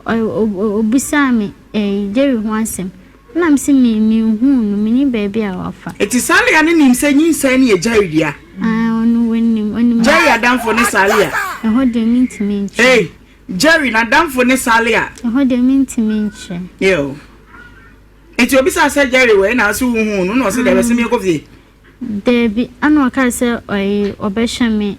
ɔbisaa me ɛyi Jerry ho asɛm. Ɛna me se me menhuu no, mennim baabi a wafa. Enti Salia no nim sɛ nyinsɛn no yɛ Jerry dea? Ae, ɔno ɔnim, ɔnim. Jerry adamfo ne Salia? Ɛhɔ deɛ mentumi nkyerɛ. Ei, Jerry n'adamfo ne Salia? Ɛhɔ deɛ mentumi nkyerɛ. Yo. Enti obisaa sɛ Jerry wɔ he na ɔse wohuu no na ɔse daabi ɔse menkɔ fie? Daabi, ɛna ɔkaa sɛ ɔyi ɔbɛhwɛ me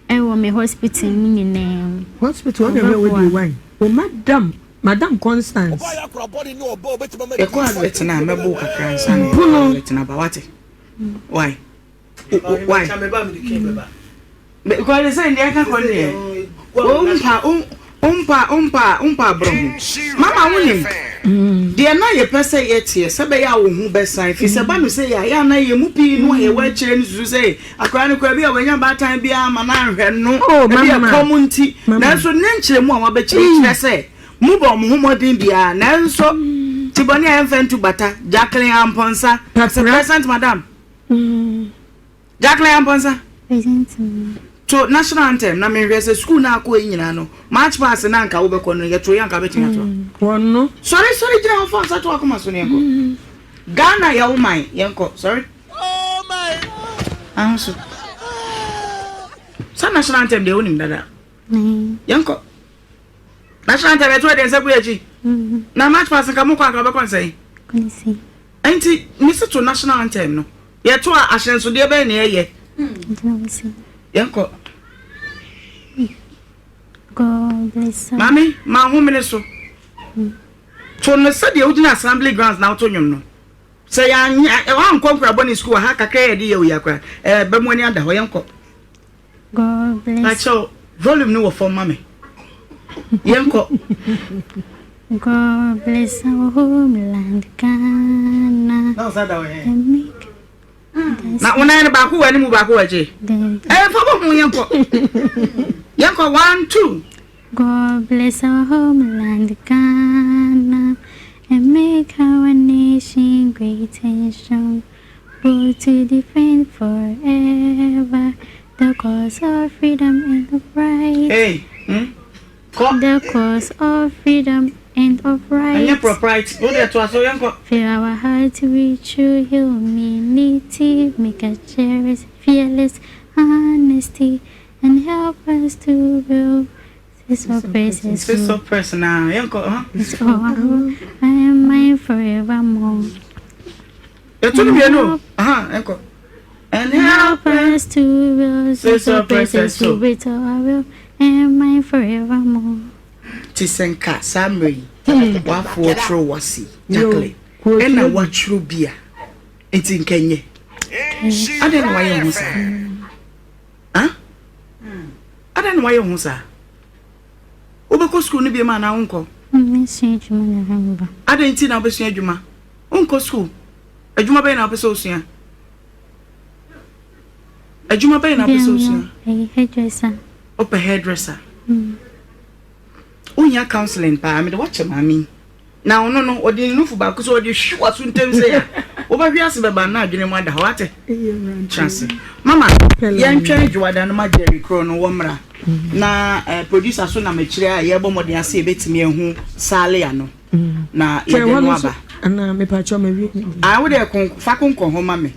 ɛwɔ me hospital mu nyinaa mu. Hospital ɔna hwɛ wo deɛ wai. O madam. Madam Constance. Yɛkɔ advert no a mɛbo wo kakra ansa na yɛakɔ advert no aba wate? Why? Why? Because sɛ deɛ ɛka kɔ deɛ wompa wompa wompa wompa aborɔ ho mama wonim deɛ na yɛpɛ sɛ yɛteɛ sɛ bɛyɛ a wo ho bɛsan fi sɛ ba no sɛ yɛ a yɛ ana yɛ mu pii no a yɛwɔ akyire no susu sɛ akwadaa no koraa bi a wanya baatan biara ma no anhwɛ no Oh, ebi mama. ɛkɔm nti Mama. nanso ne nkyerɛmu a wabɛkyerɛ kyerɛ sɛ mobɔ mo ho mmɔden biara nanso ti bɔne a yɛmfa ntu bata Jacqueline Amponsah sɛ Papra. present madam Jacqueline Amponsah Present mama. To national anthem na menhwɛ sɛ sukuu no akɔ yi nyinaa no march pass no anka wobɛkɔ no yɛto yɛ anka wobɛtumi atoa. Wɔn no. Sɔre sɔre gyina hɔ fa nsa to akoma so no yɛnkɔ. Ghana yɛ wo man yɛnkɔ sɔre. Ahosu. Sa national anthem deɛ wonim dada. Yɛnkɔ. National anthem yɛto ɛdeɛ nsa gu yɛ akyi. Na march pass nka mokɔ anka wobɛkɔ nsɛn. Nti mesi to national anthem no. Yɛto a, ahyɛnsodeɛ bɛn na yɛyɛ? Yɛnkɔ. Maame, ma homene so. To no sɛdeɛ wogyina assembly grounds na woto nnwom no. Sɛ yɛanyɛ woankɔ nkurabɔne sukuu ha kakra yɛde yɛ oyi akora ɛbɛ mu ani ada hɔ yɛnkɔ. Pakyɛw volume no wɔ fam ma me. Yɛnkɔ. God bless our homeland Ghana. Na ɔsan da wɔ he? Na wo nan no baako wɔ anim baako wɔ akyi. Ɛɛ fa bɔ ho yɛnkɔ. Yɛnkɔ one two. God bless our homeland Ghana and make our nation great and strong. Both to defend forever the cause of freedom and of right. Hey, hmm? Kɔ. The cause of freedom and of right. Ɛnyɛ propriety. Wo deɛ toa so yɛnkɔ. Fill our hearts with true humility, make us cherish fearless honesty, and help us to build Sisɔ press na yɛnkɔ ha. I am mine forevermore. Yɛto no mmienu aha yɛnkɔ. And help us to build sisɔ press so with our will and mine forevermore. Ti sɛ nka saa mmerɛ yi wafoɔ twerɛ wase Jacqueline ɛna watwerɛ bi a nti nka nyɛ adɛn na wayɛ ho saa ah Adɛn na woayɛ wo ho saa? Wobɛkɔ sukuu no biom anaa wonkɔ? Mɛsua adwuma na maba. Adɛn nti na wobɛsua adwuma? Wonkɔ sukuu. Adwuma bɛn na wopɛ sɛ wosua? Adwuma bɛn na wopɛ sɛ wosua? Ɛyɛ hairdresser. Wopɛ hairdresser? Mm. Wohia counseling paa, mede woakyɛ maame yi. Na ɔno no, ɔde ne nufu baako sɛ ɔde hwi w'aso ntam sɛ a, wobɛhwe ase bɛba na adwene mu ada hɔ ate. Kyerɛ ase. Mama, yɛntwɛn dwoada no ma Jerry korɔ no wɔmmra. Na eh, producer so nam akyire a yɛrebɔ mmɔden ase yɛbɛtumi ahu Salia no. Na yɛde no aba. Ah, wo deɛ fa konkɔ ho ma me.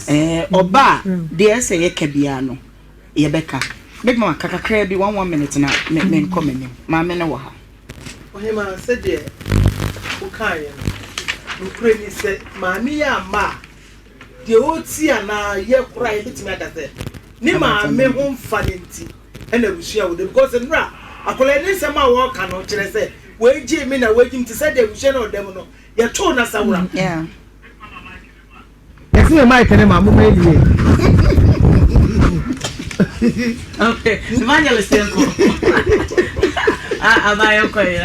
Eh, ɔba a, deɛ ɛsɛ yɛka biara no, yɛbɛka. Big Mama, ka kakraa bi, one one minute na menkɔ m'anim. Maame no wɔ ha. Ɔhemaa, sɛdeɛ wokaeɛ no, nokorɛ ni, sɛ maame yi amma a, deɛ ɔretie anaa yɛ koraa yɛbɛtumi aka sɛ ne maame ho mfa no nti ɛna abusua a wɔdɔ because nnora akwadaa ne nsɛm a wɔreka no kyerɛ sɛ wɔagye me na wɔagye me te sɛ deɛ abusua no ɔda mu no yɛtoo no asawora. Yɛsi yɛ mic ne ma mo mɛ nie. Okay, evangelist yɛn kɔ. Ah, aba yɛn kɔ yi.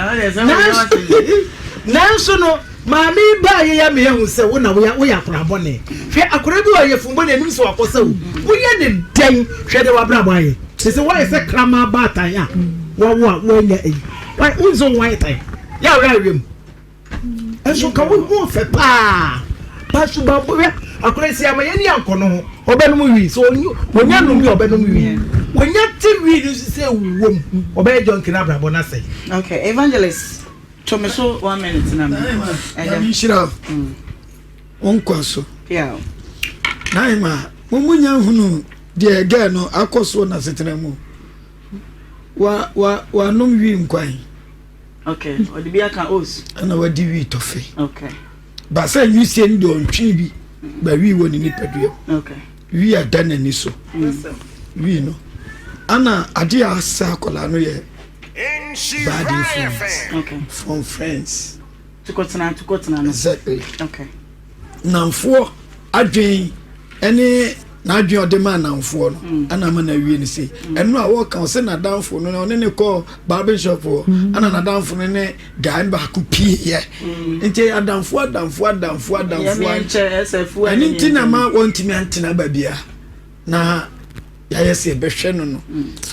Nanso no, maame yi baa yɛ ya mi ehu sɛ wo na woyɛ woyɛ akora bɔne. Hwɛ akora bi wɔ yɛ funbɔ na enim sɛ wakɔ sɛ wo. Woyɛ ne dɛn hwɛ de wabrabɔ ayɛ. Te sɛ woayɛ sɛ kraman baatan a wawo a woanya eyi. Wo nso wo ayɛ tan. Yɛ awura awia mu. Nso nka wo ho fɛ paa. Ba suban bɔ hwɛ akora si ama yɛn ni ankɔ no ho. Ɔbɛnom wii sɛ ɔnya nom wi ɔbɛnom wii. Ɔnya te wii no nso sɛ wom ɔbɛyɛ jɔnki na abrabɔ no asɛe. Okay, evangelist, to me so one minute na me. Nyame nhyira wo nkwa so. Yeah. Naima, mo mu nya hunu deɛ girl no akɔ soɔ n'asetena mu. Wa wa wanom wii nkwan. Okay, ɔde bi aka os. Ɛna wadi wii tɔfe. Okay. Ba sɛ nwisie no deɛ ɔntwe bi ba wii wɔ ne nipadua mu. Okay. Wii ada n'ani so. Wii no. Ana adeɛ a asɛ akwadaa no yɛ Bad influence okay. from friends. Tukɔtena tukɔtena no. Exactly. Okay. Namfoɔ adwen ɛne n'adwen ɔde ma anamfoɔ no mm. ɛna ama no awie no sei mm. ɛno a wɔka ɔsɛ n'adamfo no ɔne ne kɔɔ barbing shop hɔ mm. ɛna n'adamfo no ne guy no baako pieeɛ nti adamfo adamfo adamfo adamfo ɛne nti na ma wɔntumi antena baabia na yɛayɛ sɛ yɛbɛhwɛ no no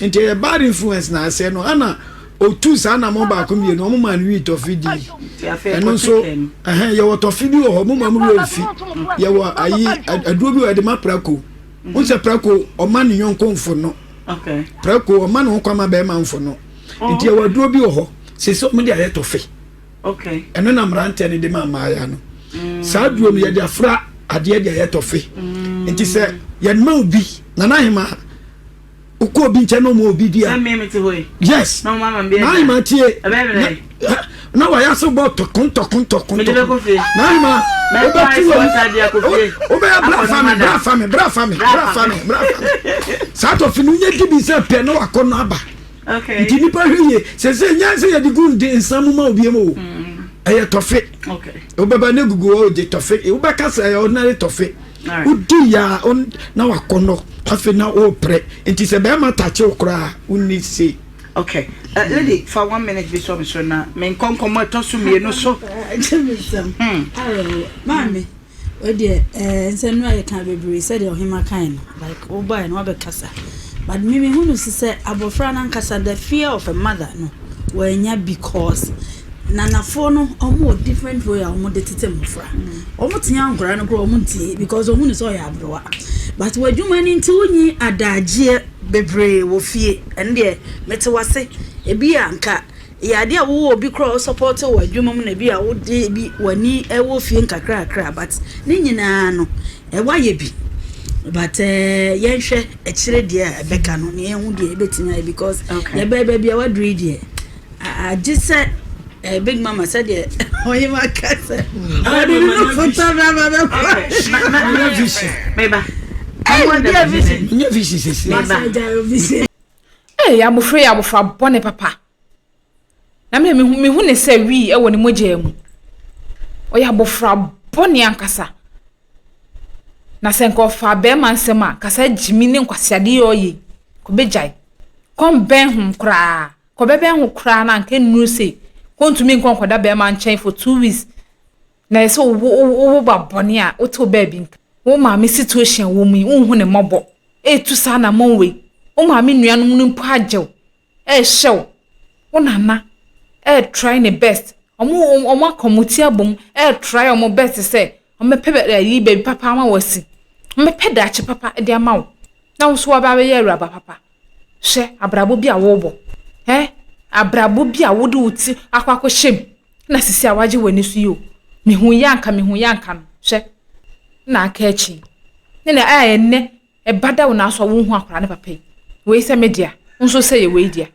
nti ɛyɛ bad influence na asɛ no ana otu saa na mo baako mmienu ɔmo maa no wii tɔfe di ɛno nso ɛhɛn yɛwɔ tɔfe bi wɔ hɔ mo maa mo wura nfi yɛwɔ ayi aduro bi wɔ yɛde ma prako n sɛ prako ɔma ne yɔnko nfo no prako ɔma ne ho kwan ma bɛrima nfo no nti yɛwɔ aduro bi wɔ hɔ sese ɔmo de ayɛ tɔfe. Ɛno na mmeranteɛ no de ma mmaayea no. Mm. Saa duro no yɛde afra adeɛ de ayɛ tɔfe. Mm. Nti sɛ yɛma obi nana ahema wokɔ obi nkyɛn na ɔma obi di a. Yes. Na ahema tie. Na wayɛ ase bɔ tɔkon tɔkon tɔkon tɔkon. Na ahema wobɛtu wɔ wobɛyɛ bra fa mi bra fa mi bra fa mi bra fa mi bra fa mi. Saa tɔfe no nyɛ di bi sɛ pɛ na wakɔ no aba. nti nipa hwɛ yie sese nyɛ sɛ yɛde gu de nsa mu ma obi mu o mm. ɛyɛ tɔfe wobɛba ne gugu hɔ gye tɔfe wobɛka sɛ ɛyɛ ordinary tɔfe wodi ya na wakɔnɔ afei na woprɛ nti sɛ bɛrima takye wo koraa wonni sei. Okay. Uh, lady, for one minute, be so so na me nkɔnkɔmɔ ɛtɔ so mmienu so. Hmm. Maame. Wei deɛ eh, nsɛm no a yɛka bebree sɛdeɛ ɔhema kae no, like wobaeɛ no wabɛkasa. But me mehu no sɛ abɔfra no ankasa the fear of a mother no wanya because nanafoɔ no wɔn wɔ different way a wɔn de tete mmɔfra. Wɔn tea nkwadaa no koraa wɔn ntie because wɔn hu no sɛ ɔyɛ aberewa. But w'adwuma no nti wonyi adagyeɛ bebree wɔ fie. Ɛno deɛ mete w'ase. Ebi a nka Eyɛ adeɛ a wowɔ obi koraa a ɔsupporte wo adwuma mu na ebi a wode bi w'ani wɔ fie nkakrakra but ne nyinaa no wayɛ bi but yɛnhwɛ akyire deɛ a ɛbɛka no na yɛhu deɛ ɛbɛtumi ayɛ because yɛbɛyɛ baabi a waduru yi deɛ agye sɛ big mama sɛdeɛ ɔyema ka sɛ ɔde ne no fota braba bɛkɔ. Meba. Nyɛ vision sisi. Ei, abofra yi abofra bɔne papa. Na me mehu mehu ne sɛ wii wɔ ne mogya mu. Ɔyɛ abofra bɔne ankasa. Na sɛ nka ɔfa bɛrima nsɛm a, kasa gyimi ne nkwaseade yi ɔyɛ yi, kɔbɛgyae. Kɔmbɛn ho koraa. Kɔbɛbɛn ho koraa na anka nnuru sei. Kɔntumi nkɔ nkɔda bɛrima nkyɛn for 2 weeks. Na ɛsɛ wo wo wo ba bɔne a wote wo baabi nka. Wo maame situation wɔ mu yi, wonhu ne mmɔbɔ. Etu saa anammɔn wei. Wo maame nuanom no mpo agye wo, ɛrehyɛ wo. Wo nana ɛretry ne best. Wɔn wɔn aka wɔn ti abom ɛretry wɔn best sɛ wɔbɛpɛ bɛ ayi baabi papa ama wo asi. Wɔbɛpɛ daakye papa de ama wo. Na wo nso woaba abɛyɛ awuraba papa. Hwɛ abrabɔ bi a worebɔ. Ɛ abrabɔ bi a wode wo ti akɔ akɔhyɛ mu. Na sisi a wagye w'ani so yi o. Mehu yɛ anka mehu yɛ anka no. Hwɛ na aka akyi. Ne na ɛyɛ nnɛ ɛba da wo nan so a wonhu akwadaa ne papa yi. Wei sɛ me dea, wo nso sɛ yɛ wei dea.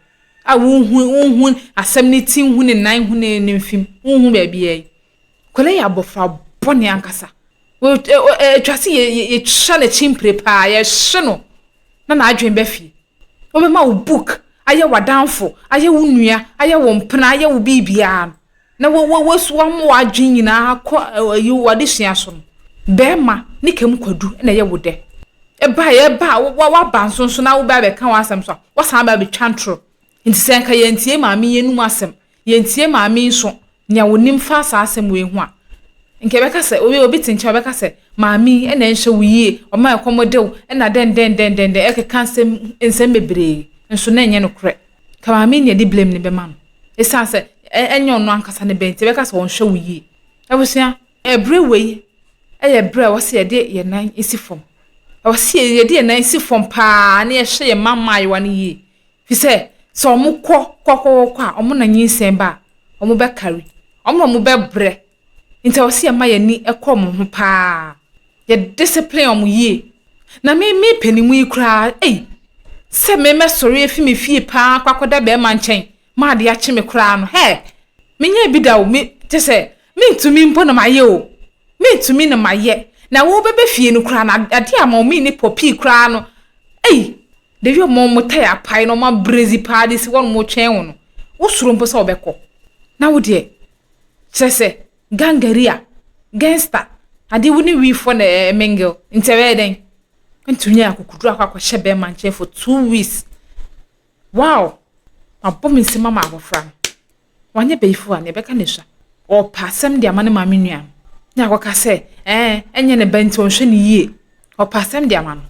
A wonhu wonhu asɛm ne ti, nhu ne nan, nhu ne ne mfim, wonhu baabiara yi. Akwadaa yi yɛ abɔfra bɔne ankasa. Ɛtwa sɛ yɛtwa n'akyi mpire paa, yɛhye no na n'adwene ba fie. Wobɛma wo book ayɛ w'adamfo, ayɛ wo nua, ayɛ wo mpena, ayɛ wo biribiara no. Na wo wo wo wama w'adwene nyinaa akɔ ayi w'adesua so no, bɛrima ne kam kwadu na ɛyɛ wo dɛ. Ɛba ɛba a waba nso nso na wobɛ abɛka w'asɛm so a, wasan aba abɛtwa ntorɔ. Nti sɛ nka yɛntie maame yi anum asɛm, yɛntie maame yi nso nea onim fa saa asɛm wei ho a, nka yɛbɛka sɛ obi obi te nkyɛn ɔbɛka sɛ maame yi na ɛnhyɛ wo yie, ɔma ɛkɔm de wo, ɛna dɛn dɛn dɛn dɛn dɛn ɛkeka nsɛm nsɛm bebree nso na ɛnyɛ nokorɛ. Nka maame yi na yɛde blame no bɛma no. Esiane sɛ ɛnyɛ ɔno ankasa ne ba nti, yɛbɛka sɛ ɔnhwɛ wo yie. Abusua, ɛberɛ wei yɛ berɛ a ɛwɔ sɛ yɛde yɛn nan si fam. Ɛwɔ sɛ yɛde yɛn nan si fam paa na yɛhwɛ yɛn mma mmaayewa no yie. Firi sɛ, sɛ wɔkɔ kɔ kɔ kɔ a, wɔn na nyinsɛn ba a, wɔbɛkari. Wɔn na wɔbɛbrɛ. Nti ɛwɔ sɛ yɛma yɛn ani kɔ wɔn ho paa. Yɛ discipline wɔn yie. Na me me panin mu yi koraa, ei, sɛ me mɛsɔre afi me fie paa akɔ akɔda bɛrima nkyɛn ma ade akye me koraa no, hɛ, menyɛɛ bi da o, me, kyɛ sɛ, mentumi mpo na mayɛ o. Mentumi na mayɛ. Na wobɛba fie no koraa no, adeɛ a ma wɔn nni pɔpii koraa no, ei, the way wɔn wɔn tae apae na wɔn abrezi paa de si hɔ na wɔretwɛn wo no. Wosuro mpo sɛ wobɛkɔ. Na wo deɛ, kyerɛ sɛ gangaria, gangster, adeɛ wo ne wiifoɔ na ɛɛ mingle. Nti ɛbɛyɛ dɛn? Ntumi nya akokoduro akɔ akɔhyɛ bɛrima nkyɛn for 2 weeks. Wow! Mabɔ me nsam ama abɔfra no. Wanyɛ bɛyifo a, nea ɛbɛka ne sua. Ɔpɛ asɛm de ama ne maame nua no. Ne akɔka sɛ, ɛɛ, ɛnyɛ ne ba nti ɔnhwɛ ne yie. Ɔpɛ asɛm de ama no.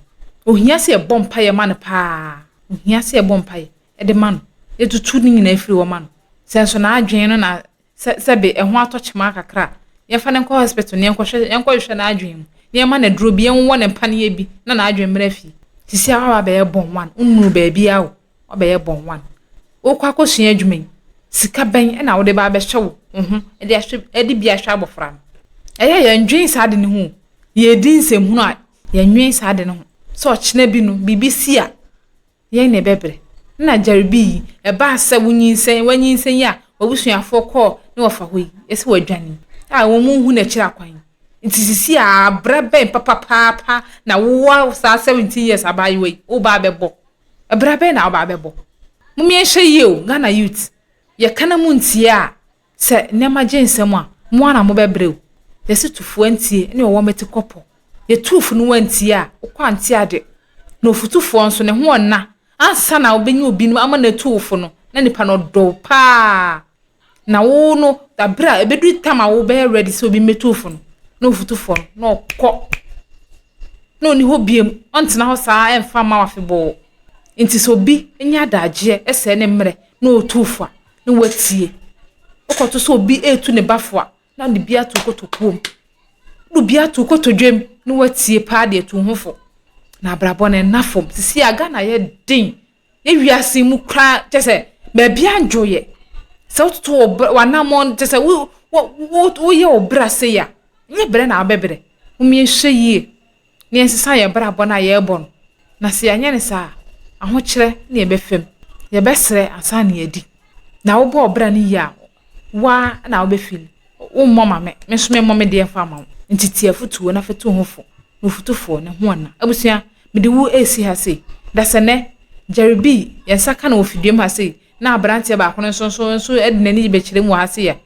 Ohia sɛ yɛbɔ mpaeɛ ma no paa. Ohia sɛ yɛbɔ mpaeɛ de ma no. Yɛtutu ne nyinaa firi hɔ ma no. Sɛ nso n'adwene no na sɛ sɛbe ɛho atɔ kyema kakra a, yɛmfa no nkɔ hospital na yɛnkɔhwɛ yɛnkɔhwehwɛ n'adwene mu. Na yɛma no aduro bi, yɛnwɔ ne mpaneɛ bi na n'adwene mmra fie. Sisi a waba abɛyɛ born one, wonnuru baabiara o, wabɛyɛ born one. Wokɔ akɔsua adwuma yi, sika bɛn na wode ba abɛhyɛ wo ho de ahwɛ de bi ahwɛ abɔfra no? Ɛyɛ a yɛndwen saa ade no ho o. Yɛredi nsɛmhunu a, yɛnnwen saa ade no ho. Sɛ ɔkyena bi no, biribi si a, yɛn na ɛbɛbrɛ. Nna Jaribi yi, ɛbaa sɛ wonyinsɛn, wanyinsɛn yi a, w'abusuafoɔ kɔɔ ne wɔfa hɔ yi, yɛsɛ wadwane yi, a wɔn nhu n'akyiri akwan yi. Nti sisi a abrɛ bɛn papapaapa na wowɔ saa 17 years abaayewa yi, woba abɛbɔ? Ɛbrɛ bɛn na woba abɛbɔ? Mom yɛnhwɛ yie o, Ghana youth. Yɛka na montie a, sɛ nneɛma gye nsam a, mo ara na mobɛbrɛ o. Yɛse tufoɔ antie ne ɔwɔ mete kɔpɔ. Yɛtuu fo no wantie a, wokɔ ante ade. Na ofutufoɔ nso, ne ho ɔnna. Ansa na wobɛnya obi no ama no atu wo fo no, na nipa no ɔdɔ wo paa. Na wo no, berɛ a ɛbɛduru tam a wobɛyɛ ready sɛ obi mmɛtu wo fo no, na ofutufoɔ no, na ɔkɔ. Na ɔnni hɔ biom. Ɔntena hɔ saa ɛmfa mma wo afebɔɔ. Nti sɛ obi nya adagyeɛ sɛe ne mmerɛ na ɔretu wo fo a, na watie. Wokɔto sɛ obi retu ne ba fo a, na ɔde bi ato wo kotokuo mu. Wode bi ato wo kotodwe mu na watie paa de atu wo ho fo. Na abrabɔ no ɛnna fam. Sisi a Ghana yɛ den. Yɛ wiase mu koraa kyɛ sɛ baabi andwoeɛ. Sɛ wototo wo w'anammɔn kyɛ sɛ wo wo woyɛ wo bra sei a, nyɛ brɛ na wobɛbrɛ. Mom yɛnhwɛ yie na yɛnsesa yɛn abrabɔ no a yɛrebɔ no. Na sɛ yɛanyɛ no saa a, ahokyerɛ na yɛbɛfa mu. Yɛbɛsrɛ ansa na yɛadi. Na wobɔ wo bra no yie a, wo ara na wobɛfili. Wommɔ ma me, me nso memmɔ me deɛ mfa mma wo. Nti tie afotuo na fa tu wo ho fo. Na ofotufoɔ, ne ho ɔnna. Abusua, mede wo resi ha sei. Dasɛnɛ, Jerry B, yɛn nsa ka no wɔ fiduam ha sei, na aberanteɛ baako no nso nso nso de n'ani bɛkyerɛ mu wɔ ha sei a,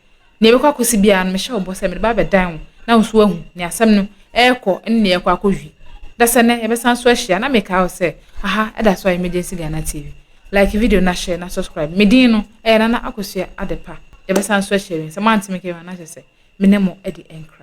nea ɛbɛkɔ akɔsi biara no, mehyɛ wo bɔ sɛ mede ba abɛdan wo na wo nso woahu nea asɛm no ɛrekɔ ne nea ɛrekɔ akɔwie. Dasɛnɛ, yɛbɛsan so ahyia na mekae wo sɛ aha ɛda so a Emergency Ghana TV. Like video na share na subscribe. Me din no, ɛyɛ Nana Akosua Adepa. Yɛbɛsan so ahyia bio. Sɛ moante me nka bio a, na kyerɛ sɛ me ne mo adi nkra.